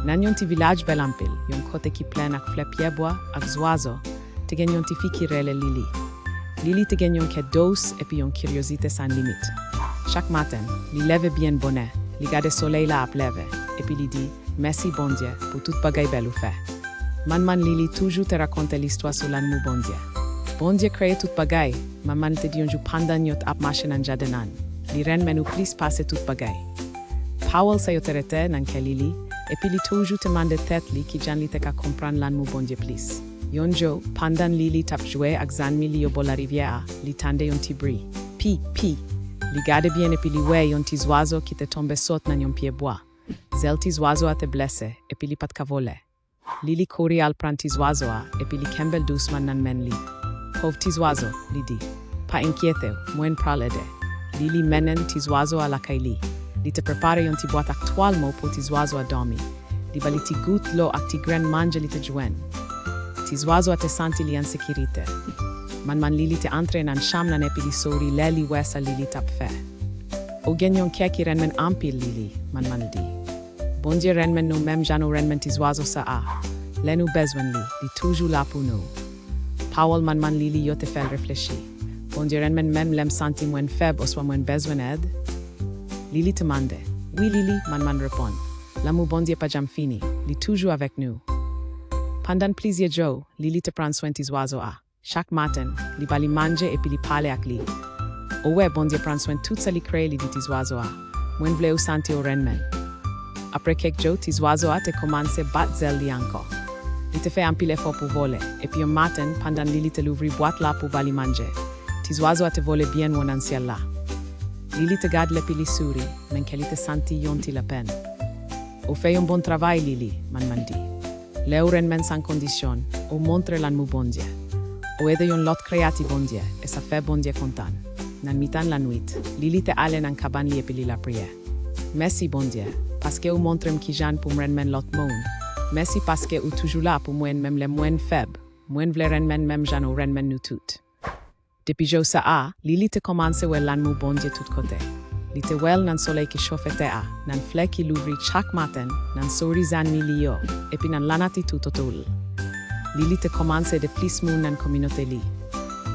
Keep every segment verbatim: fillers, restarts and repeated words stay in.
Nan yon ti vilaj bèl anpil, yon kote ki plen ak flè pyebwa ak zwazo, te gen yon tifi ki rele Lili. Lili te gen yon kè dous epi yon kiryozite san limit. Chak maten, li leve byen bonè, li gade solèy la ap leve, epi li di, "Mèsi Bondye pou tout bagay bèl ou fè." Manman Lili toujou te rakonte l istwa sou lanmou Bondye. "Bondye kreye tout bagay," manman te di yon jou pandan yo t ap mache nan jaden an. "Li renmen nou plis pase tout bagay." Pawòl sa yo te rete nan kè Lili, epi li toujou te mande tèt li kijan li te ka konprann lanmou Bondye plis. Yon jou, pandan Lili t ap jwe ak zanmi li yo bò larivyè a, li tande yon ti bri. Pi, pi! Li gade byen epi li wè yon ti zwazo ki te tonbe sot nan yon pyebwa. Zèl ti zwazo a te blese, epi li pa t ka vole. Lili kouri al pran ti zwazo a, epi li kenbe l dousman nan men li. "Pòv ti zwazo," li di. "Pa enkyete w, mwen pral ede." Lili mennen ti zwazo a lakay li. Li te prepare yon ti bwat ak twal mou pou ti zwazo a dòmi. Li ba li ti gout dlo ak ti grenn manje li te jwenn. Ti zwazo a te santi li an sekirite. Manman Lili te antre nan chanm nan epi li souri lè li wè sa Lili t ap fè. "Ou gen yon kè ki renmen anpil, Lili," manman di. "Bondye renmen nou menm jan ou renmen ti zwazo sa a. Lè nou bezwen li, li toujou la pou nou." Pawòl manman Lili yo te fè l reflechi. "Bondye renmen menm lè m santi mwen fèb oswa mwen bezwen èd?" Lili te mande. "Wi, Lili," manman reponn. "Lanmou Bondye pa janm fini. Li toujou avèk nou." Pandan plizyè jou, Lili te pran swen ti zwazo a. Chak maten, li ba li manje epi li pale ak li. "Ou wè, Bondye pran swen tout sa li kreye," li di ti zwazo a. "Mwen vle ou santi ou renmen." Apre kèk jou, ti zwazo a te kòmanse bat zèl li ankò. Li te fè anpil efò pou vole, epi yon maten, pandan Lili te louvri bwat la pou ba li manje, ti zwazo a te vole byen wo nan syèl la. Lili te gade l epi li souri, men kè li te santi yon ti lapenn. "Ou fè yon bon travay, Lili," manman di. "Lè ou renmen san kondisyon, ou montre lanmou Bondye. Ou ede yon lòt kreyati Bondye, e sa fè Bondye kontan." Nan mitan lannwit, Lili te ale nan kabann li epi li lapriyè. "Mèsi, Bondye, paske ou montre m kijan pou m renmen lòt moun. Mèsi paske ou toujou la pou mwen menm lè mwen fèb. Mwen vle renmen menm jan ou renmen nou tout." Depi jou sa a, Lili te kòmanse wè lanmou Bondye tout kote. Li te wè l nan solèy ki chofe tè a, nan flè ki louvri chak maten, nan souri zanmi li yo, epi nan lanati tout otou l. Lili te kòmanse ede plis moun nan kominote li.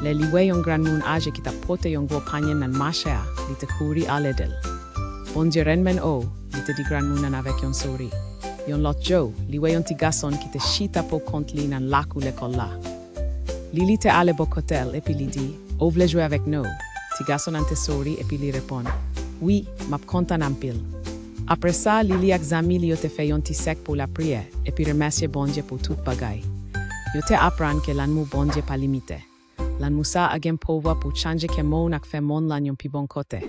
Lè li wè yon granmoun aje ki t ap pote yon gwo panye nan mache a, li te kouri al ede l. "Bondye renmen ou," li te di granmoun nan avèk yon souri. Yon lòt jou, li wè yon ti gason ki te chita pou kont li nan lakou lekòl la. Lili te ale bò kote l epi li di, "Ou vle jwe avèk nou?" Ti gason nan te souri epi li reponn, "Wi, m ap kontan anpil." Apre sa, Lili ak zanmi li yo te fè yon ti sèk pou lapriyè epi remèsye Bondye pou tout bagay. Yo te aprann ke lanmou Bondye pa limite. Lanmou sa a gen pouvwa pou chanje kè moun ak fè monn lan yon pi bon kote.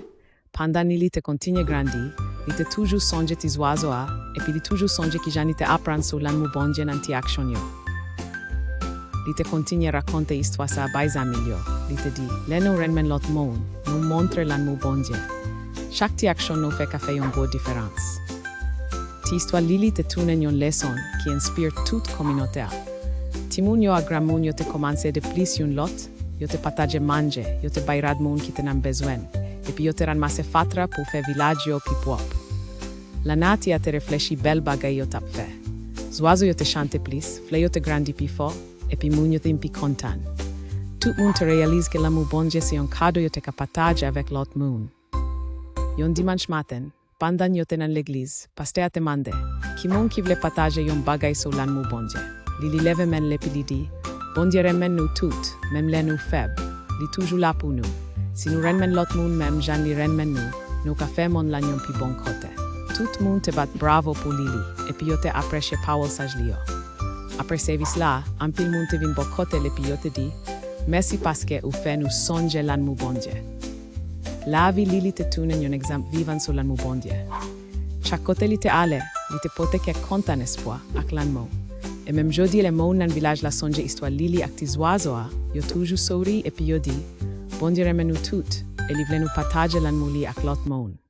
Pandan Lili te kontinye grandi, li te toujou sonje ti zwazo a, epi li toujou sonje kijan li te aprann sou lanmou Bondye nan ti aksyon yo. Li te kontinye rakonte istwa sa a bay zanmi l yo. Li te di, "Lè nou renmen lòt moun, nou montre lanmou Bondye. Chak ti aksyon nou fè ka fè yon gwo diferans." Ti istwa Lili te tounen yon leson ki enspire tout kominote a. Timoun yo ak granmoun yo te kòmanse ede plis youn lòt, yo te pataje manje, yo te bay rad moun ki te nan bezwen, epi yo te ranmase fatra pou fè vilaj yo pi pwòp. Lanati a te reflechi bèl bagay yo t ap fè. Zwazo yo te chante plis, flè yo te grandi pi fò, epi moun yo te vin pi kontan. Tout moun te reyalize ke lanmou Bondye se yon kado yo te ka pataje avèk lòt moun. Yon dimanch maten, pandan yo te nan legliz, pastè a te mande, "Ki moun ki vle pataje yon bagay sou lanmou Bondye?" Lili leve men l epi li di, "Bondye renmen nou tout, menm lè nou fèb. Li toujou la pou nou. Si nou renmen lòt moun menm jan li renmen nou, nou ka fè monn lan yon pi bon kote." Tout moun te bat bravo pou Lili, epi yo te apresye pawòl saj li yo. Apre sèvis la, anpil moun te vin bò kote l epi yo te di, "Mèsi paske ou fè nou sonje lanmou Bondye." Lavi Lili te tounen yon egzanp vivan sou lanmou Bondye. Chak kote li te ale, li te pote kè kontan, espwa, ak lanmou. E menm jodi, lè moun nan vilaj la sonje istwa Lili ak ti zwazo a, yo toujou souri epi yo di, "Bondye renmen nou tout, e li vle nou pataje lanmou li ak lòt moun."